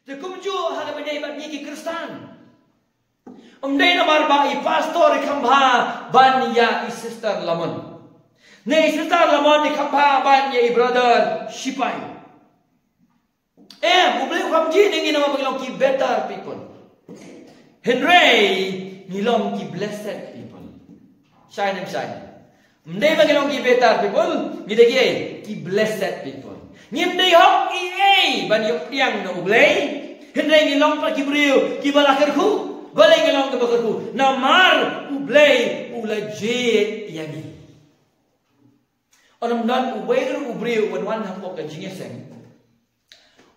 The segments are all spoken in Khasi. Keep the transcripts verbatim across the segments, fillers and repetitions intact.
Te kumjuh ha kaba ïadei bad ngi ki Khristan. Ym dei namar ba i pastor i kham bha ban ïa i sister Lamon, ne i sister Lamon i kham bha ban ïa i brother Shipai. Em, U Blei u kham jied ïa ngi namar ba ngi long ki better people. Hynrei ngi long ki blessed people. Shai ne em shai? Ym dei ba ngi long ki better people, ngi dei ki, ki blessed people. Ngim dei hok ei ei ban ïoh pdiang na U Blei. Hynrei ngi long pat ki briew kiba la kyrkhu. Balei ngi long kiba kyrkhu? Namar U Blei u la jied ïa ngi. Yn ym don uwei ruh u briew uban wan hapoh ka jingïaseng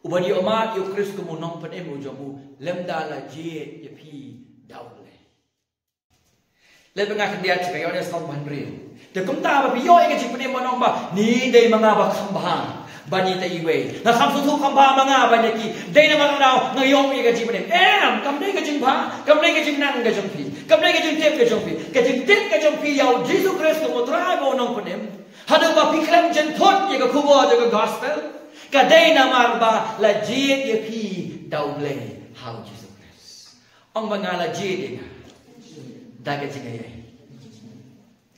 uban ïoh mad ïa U Khrist kum u nongpynim u jong u lymda la jied ïa phi da U Blei. Leit ba nga khyndiat sha ka Ïoannis lynnong ba hynriew. Te kumta ba phi ïoh ïa ka jingpynim ban ong ba ngi dei ma nga ba kham bha ban ïa ita iwei. Nga kham sngewthuh kham bha ma nga ban ïa ki. Dei namar kata nga ïoh ïa ka jingpynim. Em, kam dei ka jingbha, kam dei ka jingnang ka jong phi, kam dei ka jingtip ka jong phi. Ka jingtip ka jong phi ïa U Jisu Khrist kum U Trai bad U Nongpynim, haduh ba phi khlem jynthut ïa ka khubor jong ka gospel, ka dei namar ba la jied ïa phi da U Blei ha U Jisu Khrist. Ong ba nga la jied ïa nga da ka jingaiei.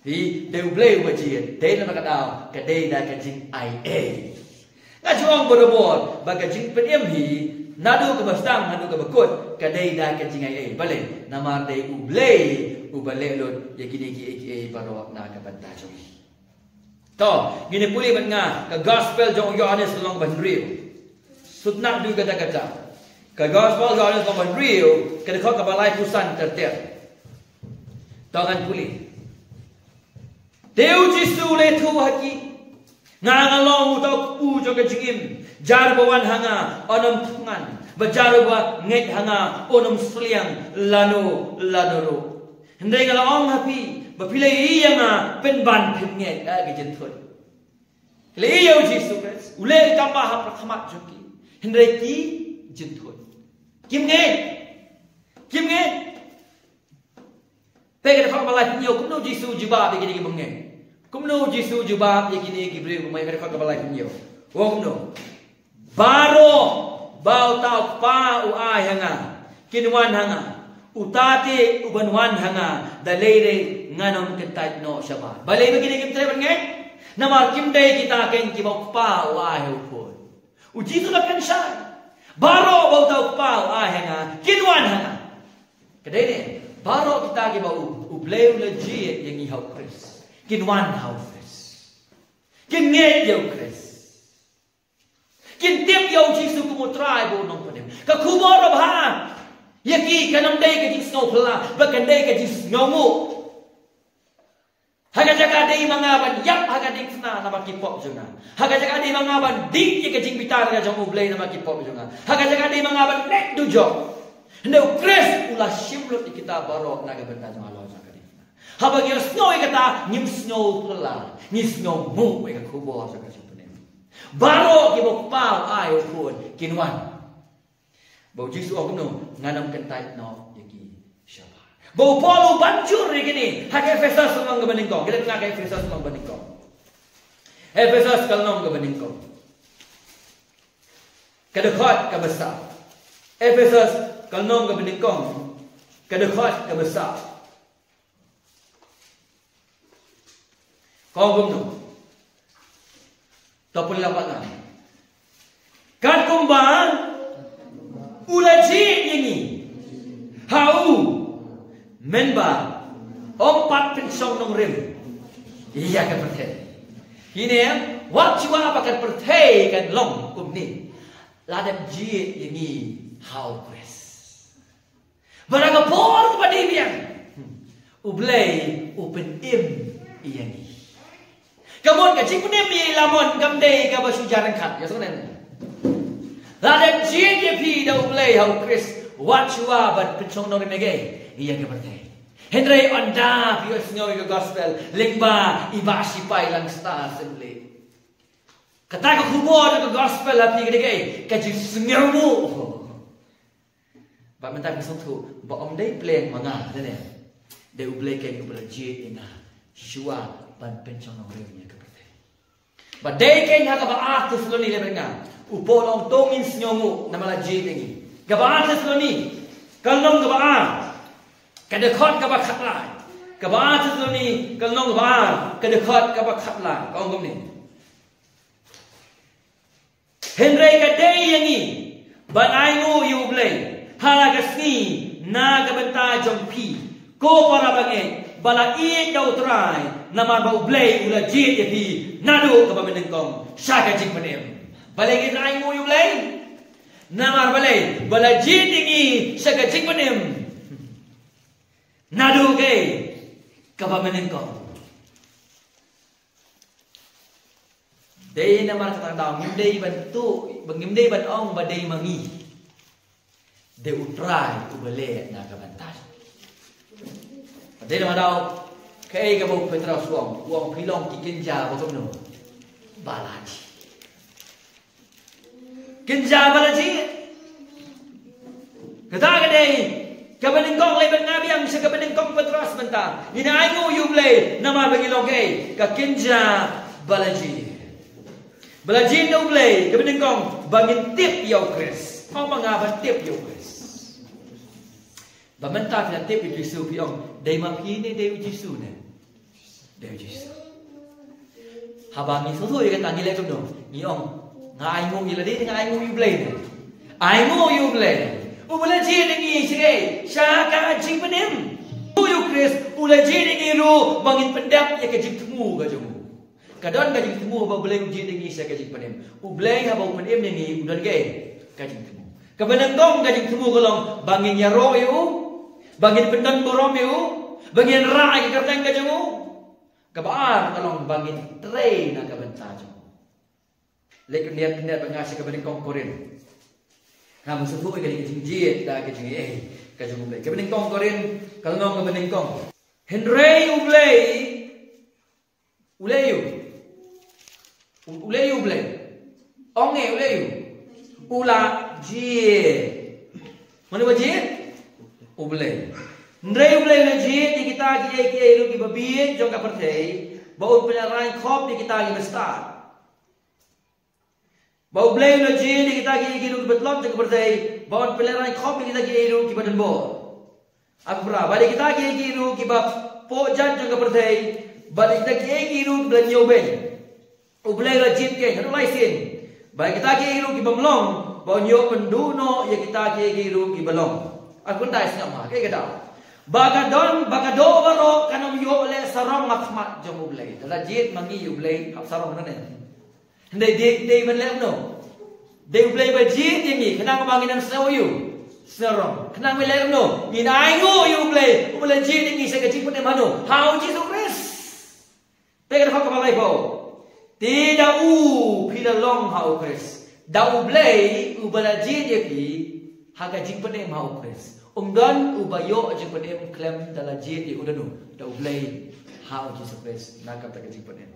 Phi, dei U Blei uba jied, dei namar ka daw, ka dei da ka jingaiei. Nga ju ong barabor ba ka jingpynim hi naduh kaba sdang haduh kaba kut ka dei da ka jingaiei. Balei? Namar dei U Blei uba leh lut ïa kine kiei kiei baroh na ka bynta jong ngi. To, ngin ïa pule bad nga ka gospel jong u Ïoannis lynnong ba hynriew. Sngewthuh naduh kata kata. Ka gospel Ïoannis lynnong ba hynriew, ka dkhot kaba laiphew san ter ter. To ngan pule. Te U Jisu u la ïathuh ha ki, nga nga long uta u kpu jong ka jingim. Jar ba wan ha nga yn ym thngan, bad jar ba ngeit ha nga yn ym sliang lano lano ruh. Hynrei nga la ong ha phi ba phi la ïohi ïa nga pynban phin ngeit. Ah, ki jynthut. Ki la ïohi ïa U Jisu Khrist u leh kam bha ha khmat jong ki, hynrei ki jynthut. Kim ngeit. Kim ngeit. Peit ka dkhot kaba laiphew hynñiew, kumno U Jisu u jubab ïa kine ki bym ngeit. Kumno U Jisu u jubab ïa kine ki briew bym ngeit, ka dkhot kaba laiphew hynñiew. U ong kumno? Baroh ba uta u Kpa u ai ha nga kin wan ha nga. Uta te uban wan ha nga da lei lei ngan ym kyntait noh shabar. Balei ba kine kim treh ban ngeit? Namar kim dei kita keiñ kiba u Kpa u ai ha u khun. U Jisu la pynshai. Baroh ba uta u Kpa u ai ha nga kin wan ha nga. Ka dei ne, baroh kita kiba u, U Blei u la jied ïa ngi ha U Khrist kin wan ha U Khrist. Kin ngeit ïa U Khrist. Kin tip ïa U Jisu kum U Trai bad U Nongpynim. Ka khubor babha ïa ki kan ym dei ka jingsngew phylla, bad kan dei ka jingsngew nguh. Ha ka jaka dei ma nga ban ïap ha ka diengphna namar ki pop jong nga. Ha ka jaka dei ma nga ban dih ïa ka jingbitar ka jong U Blei namar ki pop jong nga. Ha ka jaka dei ma nga ban leh dujok. Hynrei U Khrist u la shim lut ïa kita baroh na ka bynta jong nga halor jong ka diengphna. Haba ngi ïohsngew ïa kata, ngim sngew phylla, ngi sngew nguh ïa ka khubor jong ka jingpynim. Baroh kiba u Kpa u ai u Khun kin wan. Ba U Jisu u ong kumno, ngan ym kyntait noh ïa ki shabar. Ba u Paul u ban jur ïa kine ha ka Ephesus lynnong kaba nyngkong. Kita peit nga ka Ephesus lynnong kaba nyngkong. Ephesus ka lynnong kaba nyngkong, ka dkhot kaba saw. Ephesus ka lynnong kaba nyngkong, ka dkhot kaba saw. Ka ong kumno? To pule lang bad nga. Katkum ba u la jied ïa ngi ha u, mynba ym pat pynshong nongrim ïa ka pyrthei. Kine, wat shuwa ba ka pyrthei kan long kumne, la dep jied ïa ngi ha U Khrist. Bad ha ka por kaba dei biang, U Blei u pynim ïa ngi. Ka mut ka jingpynim ïa i Lamon kam dei kaba shu jar ryngkat, ïa sngewthuh. La dep jied ïa phi da U Blei ha U Khrist, wat shuwa ban pynshong nongrim ïa ka, ïa ka pyrthei. Hynrei ynda phi ïohsngew ïa ka gospel lyngba i Bah Shipai Langstad, sngewthuh. Kata ka khubor ka gospel ha phi ka dei ka, ka jingsngewnguh. Bad mynta phi sngewthuh ba ym dei pleng ma nga, dei ne, dei U Blei keiñ uba la jied ïa nga shuwa ban pynshong nongrim ïa ka pyrthei. Bad dei keiñ ha kaba ar Thessaloni, leh bad nga, U Paul u ong to ngin sngewnguh namar la jied ïa ngi. Kaba ar Thessaloni, ka lynnong kaba ar, ka dkhot kaba khatlai. Kaba ar Thessaloni, ka lynnong kaba ar, ka dkhot kaba khatlai. Ka ong kumne. Hynrei ka dei ïa ngi ban ainguh ïa U Blei ha la ka sngi na ka bynta jong phi, ko para bangeit ba la ïeit da U Trai, namar ba U Blei u la jied ïa phi naduh kaba mynnyngkong sha ka jingpynim. Balei ngin ainguh ïa U Blei? Namar balei? Ba la jied ïa ngi sha ka jingpynim naduh kaba mynnyngkong. Dei namar kata ka daw ngim dei ban tuh, ba ngim dei ban ong ba dei ma ngi. Dei U Trai uba leh na ka bynta. Dei namar daw kaei kaba u Petros u ong, u ong phi long ki kynja ba kumno? Ba la jied. Kynja ba la jied. Kata ka dei kaba nyngkong, lei ban nga biang sha kaba nyngkong Petros mynta. Ngin ainguh ïa U Blei namar ba ngi long kaei? Ka kynja ba la jied. Ba la jied na U Blei, kaba nyngkong ba ngin tip ïa U Khrist. Ong ba nga ban tip ïa U Khrist. Ba mynta phi la tip ïa U Jisu phi ong dei ma phi ne dei U Jisu ne? Dei U Jisu. Haba ngi sngewthuh ïa kata ngi leh kumno? Ngi ong nga ainguh ïa lade ne nga ainguh ïa U Blei ne? Ainguh ïa U Blei. Uba la jied ïa ngi sha, sha ka jingpynim. U Khrist u la jied ïa ngi ruh ba ngin pyndep ïa ka jingthmu ka jong u. Ka don ka jingthmu ba U Blei u jied ïa ngi sha ka jingpynim. U Blei haba u pynim ïa ngi u don kaei? Ka jingthmu. Kaba nyngkong ka jingthmu ka long ba ngin ïaroh ïa u, ba ngin pyndon burom ïa u, ba ngin rah ïa ka kyrteng ka jong u. Kaba ar ka long ba ngin trei na ka bynta jong u. Leit khyndiat khyndiat bad nga sha kaba nyngkong Korinth. Nga sngewthuh ïa ka jingjied da ka jingaiei ka jong U Blei. Kaba nyngkong Korinth, ka lynnong kaba nyngkong. Hynrei U Blei U leh aïu? U, u leh aïu U Blei? Ong eh, u leh aïu? U la jied. Mano ba jied? U Blei. Hynrei U Blei u la jied ïa kita kiei kiei ruh kiba bieit jong ka pyrthei, ba un pynïaid khop ïa kita kiba stad. Ba U Blei u la jied ïa kita kiei kiei ruh kiba tlot jong ka pyrthei, ba un pynïaid khop ïa kita kiei ruh kiba donbor. Ap ra, bad ïa kita kiei kiei ruh kiba poh jait jong ka pyrthei, bad ïa kita kiei kiei ruh kiba la ñiewbeiñ. U Blei u la jied ki, haduh lai sien. Bad ïa kita kiei kiei ruh kiba ym long, ba un ïoh pynduh noh ïa kita kiei kiei ruh kiba long. Ap kynthai sngap ma, kaei ka daw. Ba ka don, ba ka doh baroh kan ym ïoh leh sarong ha khmat jong U Blei. Lada jied ma ngi ïa U Blei, hap sarong nangne. Hynrei dei, dei ban leh kumno? Dei U Blei ba jied ïa ngi, khnang ba ngin ym sngew aïu? Sngew rong. Khnang ba leh kumno? Ngin ainguh ïa U Blei uba la jied ïa ngi sha ka jingpynim hano? Ha U Jisu Khrist. Te ka dkhot kaba laiphew. Te da u phi la long ha U Khrist. Da U Blei uba la jied ïa phi ha ka jingpynim ha U Khrist. Um don uba ïoh jingpynim khlem da la jied ïa u, da u, da U Blei ha U Jisu Khrist na ka bynta ka jingpynim.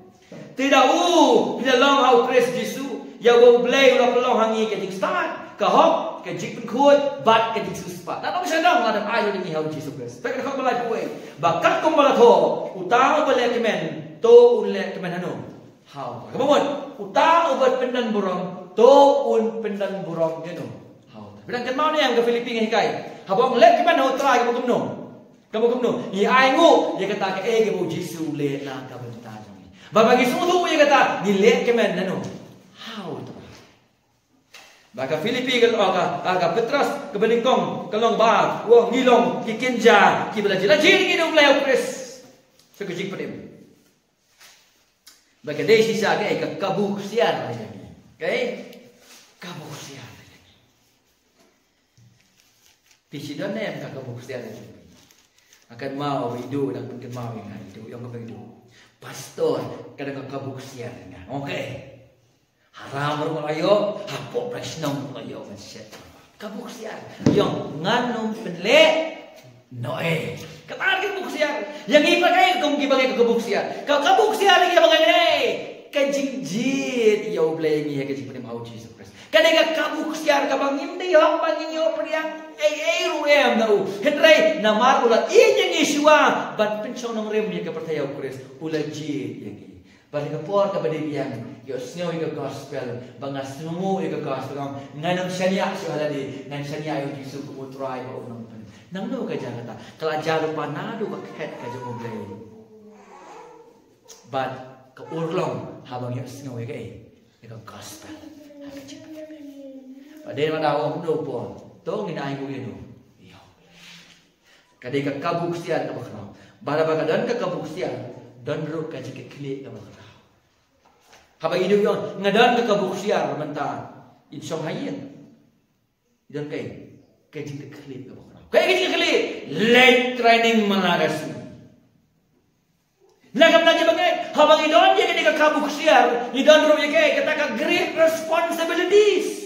Te da u phi la long ha U Khrist Jisu, ïa uba U Blei u la pynlong ha ngi ka jingstad, ka hok, ka jingpynkhuid bad ka jingsiewspah. Nangta sha nang la dep ai ïa ngi ha U Jisu Khrist. Peit ka dkhot ba laiphew wei. Ba katkum ba la thoh, uta uba leh kmen, to un leh kmen hano? Ha u Trai. Kaba mut, uta uba pyndon burom, to un pyndon burom hano? Ha u Trai. Phi dang kynmaw ne em ka Philippi nga hikai? Haba ong leh kmen ha U Trai kaba kumno? Kaba kumno? Ngi ainguh ïa kata kaei kaba U Jisu u leh na ka bynta jong ngi. Ba, ba ngi sngewthuh ïa kata, ngi leh kmen hano? Ha U Trai. Ba ka Philippi ka, oh, ka, ka, ka Petros kaba nyngkong, ka lynnong ba ar, u ong ngi long ki kynja kiba la jied, la jied ïa ngi da U Blei ha U Khrist sha ka jingpynim. Ba ka dei shisha kaei? Ka kabu ksiar ïa ngi. Kaei? Kabu ksiar ïa ngi. Phi sngewdon ne em ka kabu ksiar ïa ngi? Nga kynmaw i Duh dang pynkynmaw ïa nga, i Duh, ïa nga, i Duh. Pastor, ka dang ka kabu ksiar ïa nga. Okay. Haram ruh nga la ïoh, hapoh Fresno ruh nga la ïoh, ngan shet. Kabu ksiar. Ïa ngan ym pynleh noh ei. Kata ka kabu ksiar. Ïa ngi pat ei kum kiba ngi ka kabu ksiar. Ka kabu ksiar ïa ngi ba ngi ei. Ka jingjied ïa U Blei ïa ngi ha ka jingpynim ha U Jisu Khrist. Ka dei ka kabu ksiar kaba ngim dei hok ba ngin ïoh pdiang ei ei ruh em na u. Hynrei namar u la ïeit ïa ngi shuwa ban pynshong nongrim ïa ka pyrthei ha U Khrist, u la jied ïa ngi. Bad ha ka por kaba dei biang, ïohsngew ïa ka gospel, ba nga sngewnguh ïa ka gospel, ngan ym shaniah shuh ha lade, ngan shaniah ïa u Jisu kum u Trai bad u Nongpynim. Nangno ka jia kata? Ka la jia lypa naduh ka khet ka jong U Blei. Bad ka urlong haba ngi ïohsngew ïa kaei? Ïa ka gospel ha ka jingpynim. Bad dei ma da u ong kumno u Paul, to ngin ainguh ïa uno? Ïa U Blei. Ka dei ka kabu ksiar kaba khraw. Bad haba ka don ka kabu ksiar, don ruh ka jingkitkhlieh kaba khraw. Haba i dei u ong, nga don ka kabu ksiar mynta, in shong ha ïing. I don kaei? Ka jingkitkhlieh kaba khraw. Kaei ka jingkitkhlieh? Leit training man la ka sngi. Na ka bynta jong kaei? Haba ngi don ïa kane ka kabu ksiar, ngi don ruh ïa kaei? Kata ka great responsibilities.